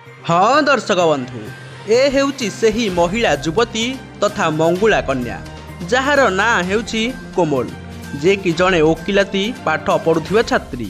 ହଁ ଦର୍ଶକ ବନ୍ଧୁ, ଏ ହେଉଛି ସେହି ମହିଳା ଯୁବତୀ ତଥା ମଙ୍ଗୁଳା କନ୍ୟା, ଯାହାର ନାଁ ହେଉଛି କୋମଲ, ଯିଏକି ଜଣେ ଓକିଲାତି ପାଠ ପଢ଼ୁଥିବା ଛାତ୍ରୀ।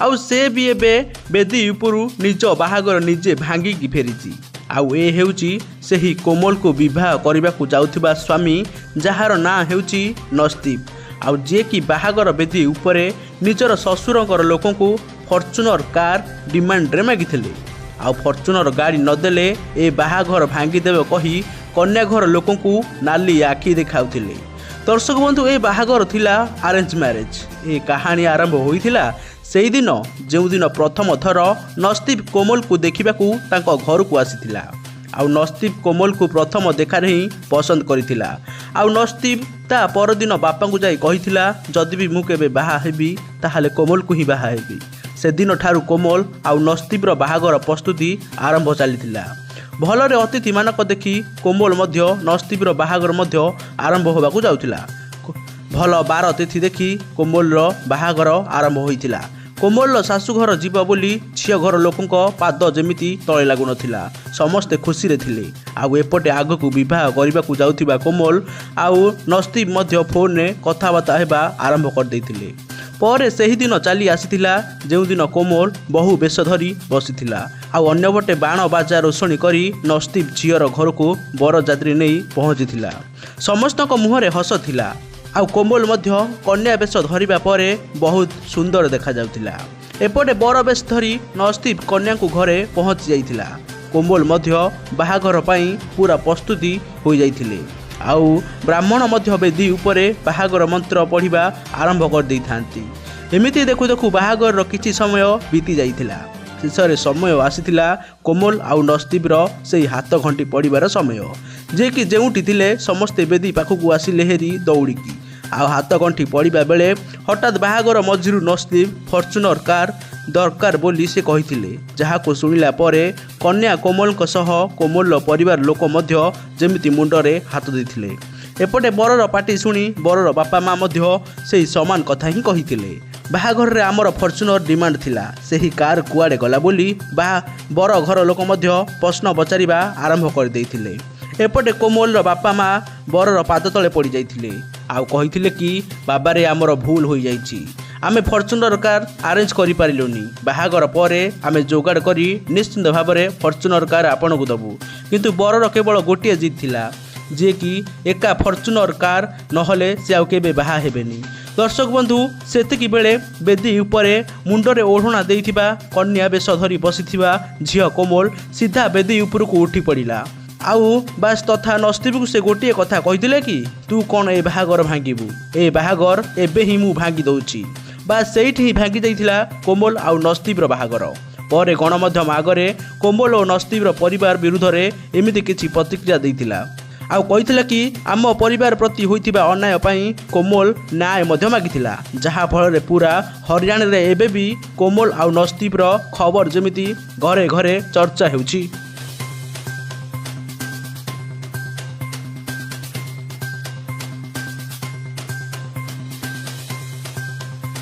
ଆଉ ସେ ବି ଏବେ ବେଦୀ ଉପରୁ ନିଜ ବାହାଘର ନିଜେ ଭାଙ୍ଗିକି ଫେରିଛି। ଆଉ ଏ ହେଉଛି ସେହି କୋମଲକୁ ବିବାହ କରିବାକୁ ଯାଉଥିବା ସ୍ୱାମୀ, ଯାହାର ନାଁ ହେଉଛି ନସ୍ତିବ, ଆଉ ଯିଏକି ବାହାଘର ବେଦୀ ଉପରେ ନିଜର ଶ୍ୱଶୁରଙ୍କର ଲୋକଙ୍କୁ ଫର୍ଚୁନର କାର୍ ଡିମାଣ୍ଡରେ ମାଗିଥିଲେ। ଆଉ ଫର୍ଚୁନର ଗାଡ଼ି ନଦେଲେ ଏ ବାହାଘର ଭାଙ୍ଗିଦେବେ କହି କନ୍ୟା ଘର ଲୋକଙ୍କୁ ନାଲି ଆଖି ଦେଖାଉଥିଲେ। ଦର୍ଶକ ବନ୍ଧୁ, ଏ ବାହାଘର ଥିଲା ଆରେଞ୍ଜ ମ୍ୟାରେଜ୍। ଏ କାହାଣୀ ଆରମ୍ଭ ହୋଇଥିଲା ସେଇଦିନ, ଯେଉଁଦିନ ପ୍ରଥମ ଥର ନସ୍ତିବ କୋମଲକୁ ଦେଖିବାକୁ ତାଙ୍କ ଘରକୁ ଆସିଥିଲା। ଆଉ ନସ୍ତିବ କୋମଲକୁ ପ୍ରଥମ ଦେଖାରେ ହିଁ ପସନ୍ଦ କରିଥିଲା। ଆଉ ନସ୍ତିବ ତା ପରଦିନ ବାପାଙ୍କୁ ଯାଇ କହିଥିଲା, ଯଦି ବି ମୁଁ କେବେ ବାହା ହେବି ତାହେଲେ କୋମଲକୁ ହିଁ ବାହା ହେବି। ସେଦିନଠାରୁ କୋମଲ ଆଉ ନସ୍ତିବର ବାହାଘର ପ୍ରସ୍ତୁତି ଆରମ୍ଭ ଚାଲିଥିଲା। ଭଲରେ ଅତିଥିମାନଙ୍କ ଦେଖି କୋମଲ ମଧ୍ୟ ନସ୍ତିବର ବାହାଘର ମଧ୍ୟ ଆରମ୍ଭ ହେବାକୁ ଯାଉଥିଲା। ଭଲ ବାର ତିଥି ଦେଖି କୋମଲର ବାହାଘର ଆରମ୍ଭ ହୋଇଥିଲା। କୋମଲର ଶାଶୁଘର ଯିବ ବୋଲି ଝିଅ ଘର ଲୋକଙ୍କ ପାଦ ଯେମିତି ତଳେ ଲାଗୁନଥିଲା। ସମସ୍ତେ ଖୁସିରେ ଥିଲେ। ଆଉ ଏପଟେ ଆଗକୁ ବିବାହ କରିବାକୁ ଯାଉଥିବା କୋମଲ ଆଉ ନସ୍ତିବ ମଧ୍ୟ ଫୋନରେ କଥାବାର୍ତ୍ତା ହେବା ଆରମ୍ଭ କରିଦେଇଥିଲେ। ପରେ ସେହିଦିନ ଚାଲି ଆସିଥିଲା, ଯେଉଁଦିନ କୋମଲ ବହୁ ବେଶ ଧରି ବସିଥିଲା। ଆଉ ଅନ୍ୟପଟେ ବାଣ ବାଜା ରୋଷଣୀ କରି ନସ୍ତିବ ଝିଅର ଘରକୁ ବରଯାତ୍ରୀ ନେଇ ପହଞ୍ଚିଥିଲା। ସମସ୍ତଙ୍କ ମୁହଁରେ ହସ ଥିଲା। ଆଉ କୋମଲ ମଧ୍ୟ କନ୍ୟା ବେଶ ଧରିବା ପରେ ବହୁତ ସୁନ୍ଦର ଦେଖାଯାଉଥିଲା। ଏପଟେ ବର ବେଶ ଧରି ନସ୍ତିବ କନ୍ୟାଙ୍କୁ ଘରେ ପହଞ୍ଚି ଯାଇଥିଲା। କୋମଲ ମଧ୍ୟ ବାହାଘର ପାଇଁ ପୁରା ପ୍ରସ୍ତୁତି ହୋଇଯାଇଥିଲେ। ଆଉ ବ୍ରାହ୍ମଣ ମଧ୍ୟ ବେଦୀ ଉପରେ ବାହାଘର ମନ୍ତ୍ର ପଢ଼ିବା ଆରମ୍ଭ କରିଦେଇଥାନ୍ତି। ଏମିତି ଦେଖୁ ଦେଖୁ ବାହାଘରର କିଛି ସମୟ ବିତି ଯାଇଥିଲା। ଶେଷରେ ସମୟ ଆସିଥିଲା କୋମଲ ଆଉ ନସ୍ତିବର ସେଇ ହାତ ଘଣ୍ଟି ପଡ଼ିବାର ସମୟ, ଯିଏକି ଯେଉଁଠି ଥିଲେ ସମସ୍ତେ ବେଦୀ ପାଖକୁ ଆସିଲେ ହେରି ଦୌଡ଼ିକି। ଆଉ ହାତ ଗଣ୍ଠି ପଡ଼ିବା ବେଳେ ହଠାତ୍ ବାହାଘର ମଝିରୁ ନସ୍ତିବ ଫର୍ଚୁନର କାର୍ ଦରକାର ବୋଲି ସେ କହିଥିଲେ, ଯାହାକୁ ଶୁଣିଲା ପରେ କନ୍ୟା କୋମଲଙ୍କ ସହ କୋମଲର ପରିବାର ଲୋକ ମଧ୍ୟ ଯେମିତି ମୁଣ୍ଡରେ ହାତ ଦେଇଥିଲେ। ଏପଟେ ବରର ପାଟି ଶୁଣି ବରର ବାପା ମା ମଧ୍ୟ ସେଇ ସମାନ କଥା ହିଁ କହିଥିଲେ। ବାହାଘରରେ ଆମର ଫର୍ଚୁନର ଡିମାଣ୍ଡ ଥିଲା, ସେହି କାର୍ କୁଆଡ଼େ ଗଲା ବୋଲି ବା ବର ଘର ଲୋକ ମଧ୍ୟ ପ୍ରଶ୍ନ ପଚାରିବା ଆରମ୍ଭ କରିଦେଇଥିଲେ। ଏପଟେ କୋମଲର ବାପା ମା ବରର ପାଦ ତଳେ ପଡ଼ିଯାଇଥିଲେ ଆଉ କହିଥିଲେ କି, ବାବାରେ, ଆମର ଭୁଲ ହୋଇଯାଇଛି, ଆମେ ଫର୍ଚୁନର କାର୍ ଆରେଞ୍ଜ କରିପାରିଲୁନି। ବାହାଘର ପରେ ଆମେ ଯୋଗାଡ଼ କରି ନିଶ୍ଚିନ୍ତ ଭାବରେ ଫର୍ଚୁନର କାର୍ ଆପଣଙ୍କୁ ଦେବୁ। କିନ୍ତୁ ବରର କେବଳ ଗୋଟିଏ ଜିଦ୍ ଥିଲା, ଯିଏକି ଏକା ଫର୍ଚୁନର କାର୍ ନହେଲେ ସେ ଆଉ କେବେ ବାହା ହେବେନି। ଦର୍ଶକ ବନ୍ଧୁ, ସେତିକି ବେଳେ ବେଦୀ ଉପରେ ମୁଣ୍ଡରେ ଓଢ଼ଣା ଦେଇଥିବା କନ୍ୟା ବେଶ ଧରି ବସିଥିବା ଝିଅ କୋମଲ ସିଧା ବେଦୀ ଉପରକୁ ଉଠି ପଡ଼ିଲା। ଆଉ ବାସ୍ ତଥା ନସ୍ତିବକୁ ସେ ଗୋଟିଏ କଥା କହିଥିଲେ କି, ତୁ କ'ଣ ଏ ବାହାଘର ଭାଙ୍ଗିବୁ? ଏ ବାହାଘର ଏବେ ହିଁ ମୁଁ ଭାଙ୍ଗି ଦେଉଛି। ବାସ୍, ସେଇଠି ହିଁ ଭାଙ୍ଗି ଯାଇଥିଲା କୋମଲ ଆଉ ନସ୍ତିବର ବାହାଘର। ପରେ ଗଣମାଧ୍ୟମ ଆଗରେ କୋମଲ ଓ ନସ୍ତିବର ପରିବାର ବିରୁଦ୍ଧରେ ଏମିତି କିଛି ପ୍ରତିକ୍ରିୟା ଦେଇଥିଲା ଆଉ କହିଥିଲା କି ଆମ ପରିବାର ପ୍ରତି ହୋଇଥିବା ଅନ୍ୟାୟ ପାଇଁ କୋମଲ ନ୍ୟାୟ ମଧ୍ୟ ମାଗିଥିଲା, ଯାହାଫଳରେ ପୁରା ହରିୟାଣାରେ ଏବେ ବି କୋମଲ ଆଉ ନସ୍ତିବର ଖବର ଯେମିତି ଘରେ ଘରେ ଚର୍ଚ୍ଚା ହେଉଛି।